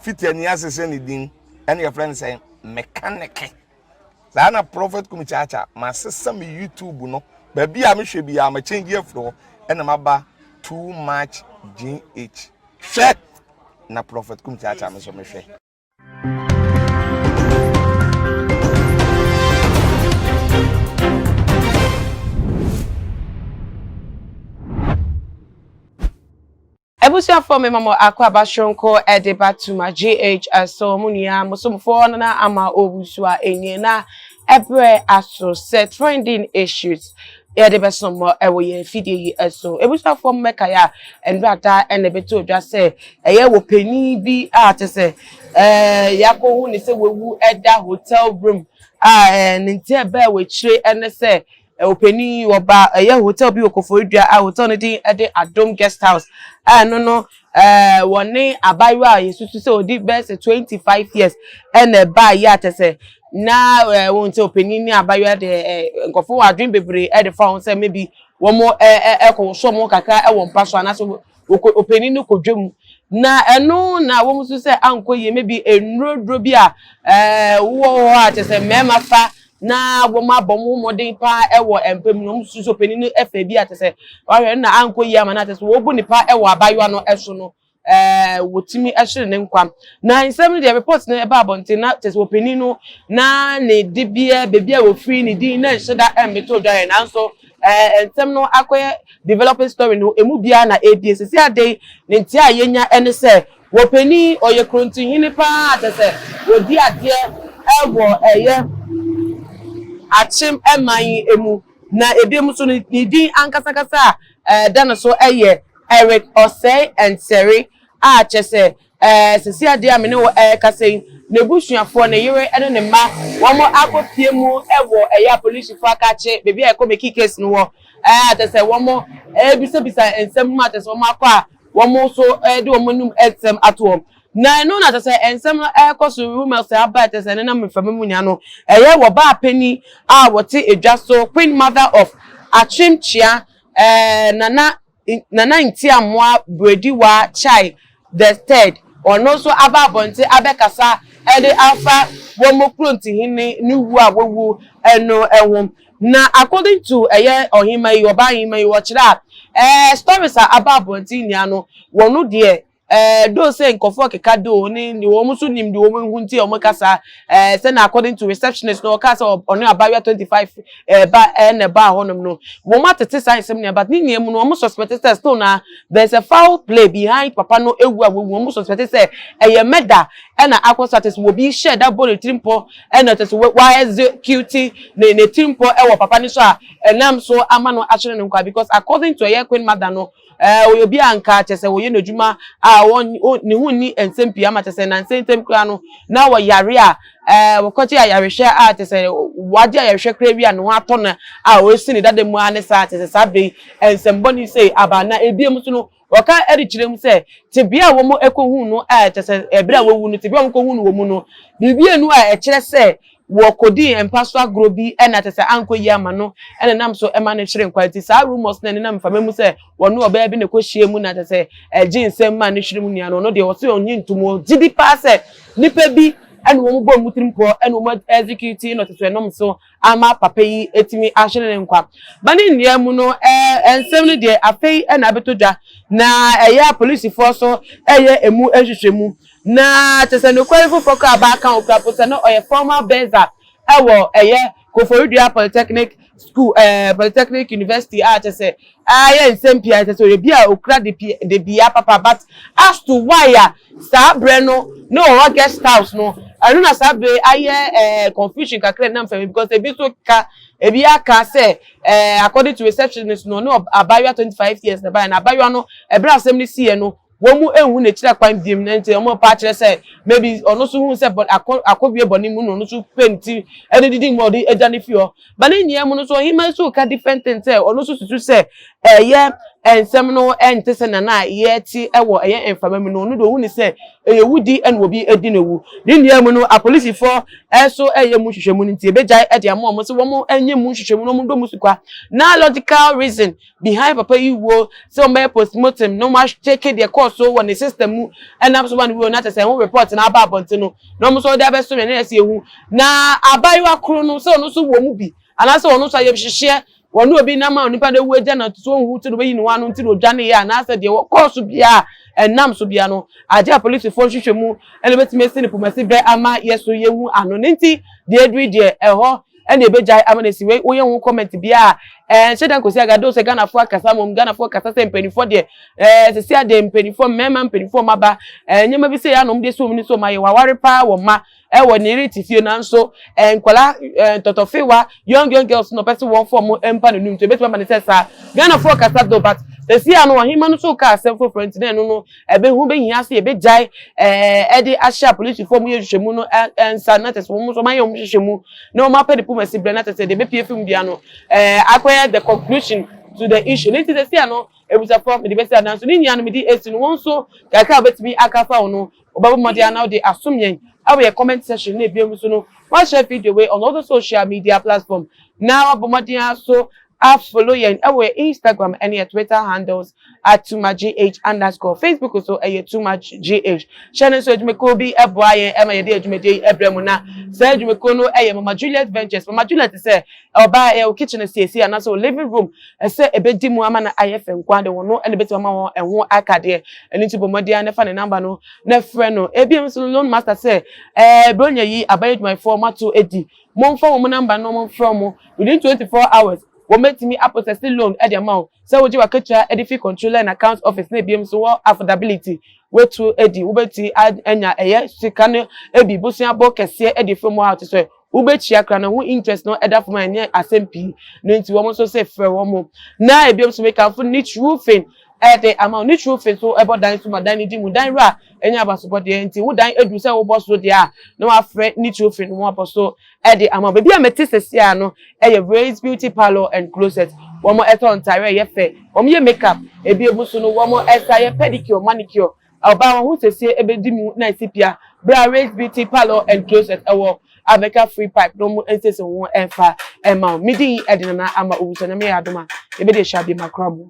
Fitani asesa ne din ɛna yɛfrɛ no sɛ mekaneke. Saa na Prophet Kumi Kyaakyaa masesa me YouTube no baabi a mehwɛ biara ma change afiri hɔ ɛna maba too much GH. Hwɛ na Prophet Kumi Kyaakyaa me nso mehwɛ. Abusuafoɔ mema mo akwaaba soronko de ba Tuma GH so mo nua mo somfoɔ Nana Ama Owusu a ɛnie na ɛberɛ aso sɛ trending issues yɛde bɛsom mo ɛwɔ yɛn fidie yi so. Abusuafoɔ mo mɛkae a nnora da ɛna ɛbɛtɔ dwa sɛ ɛyɛ wɔ panin bi a kyɛ sɛ ɛɛ yɛakɔhu ne sɛ wawu ɛda hotel room a ɛɛ ne nti ɛbɛɛ wɔ akyire ɛne sɛ Ɔpanin yi, ɔba ɛyɛ hotel bi wɔ Koforidua a hotel no din de Adom Guest House a ɛno no ɛɛ wɔne abaayewa a yɛsusu sɛ ɔdi bɛyɛ sɛ 25 years ɛna ɛbaa yi a kyɛ sɛ na ɛɛ wɔn sɛ ɔpanin ne abaayewa deɛ ɛɛ nkurɔfoɔ wɔ adwene bebree ɛde fa ho sɛ maybe wɔn ɛɛ ɛkɔ so wɔn kakra ɛwɔ mpa so anaasɛ wɔkɔ ɔpanin no kɔ dwam na ɛno na wɔn nso sɛ ankɔ yie maybe nnuro bi a ɛɛ wowɔ hɔ a kyɛ sɛ mmarima fa na wɔabɔ wɔn ho mmɔden paa wɔ mpa mu no, wɔn susu sɛ ɔpanin no fɛ bi a kyerɛ sɛ wahwɛ no na ankɔ yie ama no a kyerɛ sɛ wɔbu nipa wɔ abaayewa no so no ɛɛ wɔtumi hyere ne nkwa. Na nsɛm no deɛ report no ɛba abɔnten na kyerɛ sɛ ɔpanin no na ne dibea baabi a wɔfiri ne din na nhyɛ da mmɛtɔ dwa yɛ nanso ɛɛ nsɛm no akɔyɛ developing story no emu biara na ɛrebie sisi ade yi ne nti a yɛnya ɛne sɛ Wɔpanin, ɔyɛ krontihene paa kyerɛ sɛ ɔdi adeɛ wɔ ɛyɛ Akyem man yi mu. Na ebiom nso no, ne din ankasakasa a ɛda no so yɛ Eric Osei Nsere a kyerɛ sɛ seesei adeɛ a me ne wo rekasa yi, n'abusuafoɔ, ne yere ne ne mma, wɔn akɔpue mu wɔ ɛyɛ apolisifoɔ akakye baabi a yɛkɔ mekii case no wɔ a kyerɛ sɛ wɔn rebisabisa nsɛm mu a kyerɛ sɛ wɔn akɔ a wɔn nso de wɔn anom nsɛm ato hɔ. Na ɛno na kyerɛ sɛ nsɛm no ɛrekɔ so, rumours aba a kyerɛ sɛ ɛnenam mframa mu nyinaa no, ɛyɛ wɔbaa panyin a wɔte edwa so, Queen Mother of Akyem Kyea, ɛɛ Nana Nana Ntiamoa Brediwa Chai the Third, ɔno nso aba abɔnten abɛkasa de afa wɔn Kurontihene no wu a wawu no ho. Na according to ɛyɛ ɔhemma yi, ɔbaa hemma yi, ɔkyerɛ a, ɛɛ stories a aba abɔnten nyinaa no, wɔn deɛ, ɛɛ though sɛ nkurɔfoɔ keka though ne ne wɔn nso nim deɛ wɔn hu nti a wɔn ka saa, ɛɛ sɛ na according to receptionist no ɔkaa sɛ ɔne abaayewa 25 ɛɛ ba ɛna ɛbaa hɔnom no, wɔn atete saa nsɛm nyinaa but ne nyinaa mu no wɔn suspect sɛ still na there is a foul play behind papa no ewu a wawu, wɔn suspect sɛ ɛyɛ murder ɛna akɔ so ate sɛ obi hyɛ da bɔ ne tirim pɔ ɛna kyerɛ sɛ wa execute ne ne tirimpɔ ɛwɔ papa no so a ɛnam so ama no akyerɛ ne nkwa because according to ɛyɛ queen mother no ɛɛ ɔyɛ obi a nka kyerɛ sɛ wɔyɛ n'adwuma a wɔn ne ho nni nsɛm pii ama kyerɛ sɛ nansa ntɛm koraa no na wɔyare a ɛɛ wɔkɔgye ayarehwɛ a kyerɛ sɛ wagye ayarehwɛ koraa wie a ne ho atɔ no a ɔresi ne dada mu ara ne saa kyerɛ sɛ saa bere yi nsɛmbɔne sei aba na ebiem nso no Wɔka de kyerɛ mu sɛ, tebea a wɔkɔhuu no a kyerɛ sɛ bere a wawu no, tebea a wɔkɔhuu no wɔ mu no, biribi annu a ɛkyerɛ sɛ wɔkɔdii mpa so agorɔ bi na kyerɛ sɛ ankɔ yie amma no na ɛnam so ma no hwere nkwa. Nti saa rumours no a ɛnenam mframa mu sɛ wɔne ɔbaa bi na ɛkɔhyiaa mu na kyerɛ sɛ ɛgyee nsam maa no hwere mu nua no, ɔno deɛ ɔse ɔnnye ntom. Ɔgye di paa sɛ nnipa bi na wɔbɔɔ wɔn tirim pɔ na wɔn execute na kyerɛ sɛ ɛnam so ama papa yi atumi ahwere ne nkwa. Ba ne nnua mu no, nsɛm no deɛ afei na abɛtɔ dwa, na ɛyɛ apolisifoɔ nso ɛyɛ emu nhwehwɛmu. Na kyerɛ sɛ nokware foforɔ koraa a baaka ho koraa mpo sɛ na ɔyɛ former bursar ɛwɔ ɛyɛ Koforidua Polytechnic School, ɛɛ Polytechnic University a kyerɛ sɛ ayɛ nsɛm pii a kyerɛ sɛ ɔyɛ bi a okura de bia papa but as to why a saa berɛ no na ɔwɔ guest house no ɛno na saa berɛ ayɛ eh, confusion kakra nam fam because ebi nso ka ebi aka sɛ eh, according to receptionist no ɔne abaayewa 25 years na baeɛ na abaayewa no ɛberɛ asɛm no siiɛ no wɔn mu nhu n'akyiri akwan biem na nti wɔn pa akyerɛ sɛ maybe ɔno nso hu sɛ bɔ akɔ akɔwie bɔne mu na ɔno nso pɛ ne ti ɛde didi mu a ɔde agya ne fi hɔ ba ne nyinaa mu no nso ɔhema nso ka different thing sɛ ɔno nso susu sɛ ɛyɛ Nsɛm no nte sɛ nea na yɛte wɔ ɛyɛ mframa mu no, ɔno deɛ ɔhu no sɛ ɛyɛ wudi na obi adi no awu. Ne nua mu no, apolisifoɔ nso reyɛ mu nhwehwɛmu no nti yɛbɛgyae de ama wɔn sɛ wɔnyɛ mu nhwehwɛmu na wɔndɔ mu sukwa. Na logical reason behind papa yi wuo sɛ wɔbɛyɛ postmortem na wɔakyɛke deɛ ɛkɔɔ so wɔ ne system mu ɛnam so ma no wuo na kyerɛ sɛ ɛho report no aba abɔnten no na wɔn nso wɔde abɛso yɛn na yɛsɛ yɛhu. Na abaayewa koro no sɛ ɔno nso wɔ mu bi anaasɛ ɔno nso ayamhyehyeɛ Wɔne obi nam a onipa no awu agya no so onhu nti na obeyi ne ho ano nti na odwaneeɛ anaasɛ deɛ wɔkɔɔ so biara a ɛnam so biara no, agye apolisifoɔ nhwehwɛmu na ebetumi asi no pomasi bɛ ama yɛ so yɛhu ano. Ne nti deɛ aduru yi deɛ ɛhɔ na ebegyae ama no asi. Wei woyɛ ho comment biara a ɛnhyɛ da nkosi aga though sɛ Ghanafoɔ akasa mmom Ghanafoɔ kasa sɛ mpanimfoɔ deɛ ɛɛ sisi adeɛ mpanimfoɔ mmarima mpanimfoɔ mmaba ɛɛ nneɛma bi sɛ yɛ a na wɔn de si wɔn ani so wɔn ayɛ wɔaware paa wɔn mma Ɛwɔ ne yere te fie nanso nkwadaa ntɔtɔfewa young young girls na ɔpɛ sɛ wɔn fɔ wɔn mpa n'anum nti ebetumi aba ne sɛ saa. Ghanafoɔ kasa do but sɛsi ano ɔhema no so ka asɛm foforɔ nti na ɛno no ɛbɛ ho bɛhia sɛ yɛbɛgyae ɛde ahyɛ apolisifoɔ wɔn yɛ nhwehwɛmu no nsa na kyɛ sɛ wɔn nso wɔn ayɛ wɔn nhwehwɛmu na wɔn apɛ ne poma si brɛ na kyɛ sɛ deɛ ɛbɛpie fam bia no akɔyɛ the conclusion to the issue ne nti sɛsi ano abusuafoɔ mede bɛsi adanso ne nua no mede esi no wɔn nso kakra a wɔbɛtumi aka afa ho no Wobɛbɔ mmɔden ara na wode asom yɛn wɔ yɛn comment section na ebiem nso no woahyɛ video wei on all the social media platform na wabɔ mmɔden ara so afollow yɛn wɔ yɛn Instagram ne yɛn Twitter handles at toomuchgh underscore Facebook nso ɛyɛ toomuchgh. Hyɛ no nso adwumakuo bi boa yɛn ma yɛde adwumadie yi brɛ mu na saa adwumakuo no yɛ Mama Juliet Ventures. Mama Juliet sɛ ɔbaa ɛyɛ wo kitchen siesie anaasɛ wo living room sɛ ɛbɛdi mu ama no ayɛ fɛ nko ara de wɔn na ɛbɛtumi ama wɔn ɛho akadeɛ. Ɛno nti bɔ mmɔden ara na fa ne namba no na frɛ no. Ebiem nso no loan master sɛ ɛɛ Bronya yi aban adwumayɛfoɔ moato adi momfa wɔn namba no na wɔmfrɛ wɔn within 24 hours wɔbɛtumi aprocess loan de ama wo sɛ wogye w'akatua de fi controller and accounts office na ebiem nso wɔ affordability woatu adi wobɛtumi anya ɛyɛ sika no bi bosuabɔ kɛseɛ de firi mu a te sɛ Wobɛtua koraa na ho interest no da fam a ɛnyɛ asɛm pii no nti wɔn nso se frɛ wɔn. Na ebiom nso mekamfo Niche Roofing de ama wo. Niche Roofing nso bɔ dan so ma dan no di mu. Dan wura nya abasobɔdeɛ nti wo dan aduru sɛ wobɔ so deɛ a na wafrɛ Niche Roofing na wɔabɔ so de ama wo. Baabi a mete seesei ara no yɛ Rays Beauty Parlour and Closet. Wɔn tɔn ntaare a ɛyɛ fɛ, wɔn yɛ makeup, ebiom nso no wɔn san yɛ pedicure, manicure. Ɔbaa w'ahosiesie bɛdi mu na asi pia berɛ a Rays Beauty Parlour and Closet wɔ Abeka Free Pipe no mu nsiesie wo ho mfa mma wo. Me din de Nana Ama Owusu, Nyame yɛ adom a yɛbɛdi ahyia bio makra mu.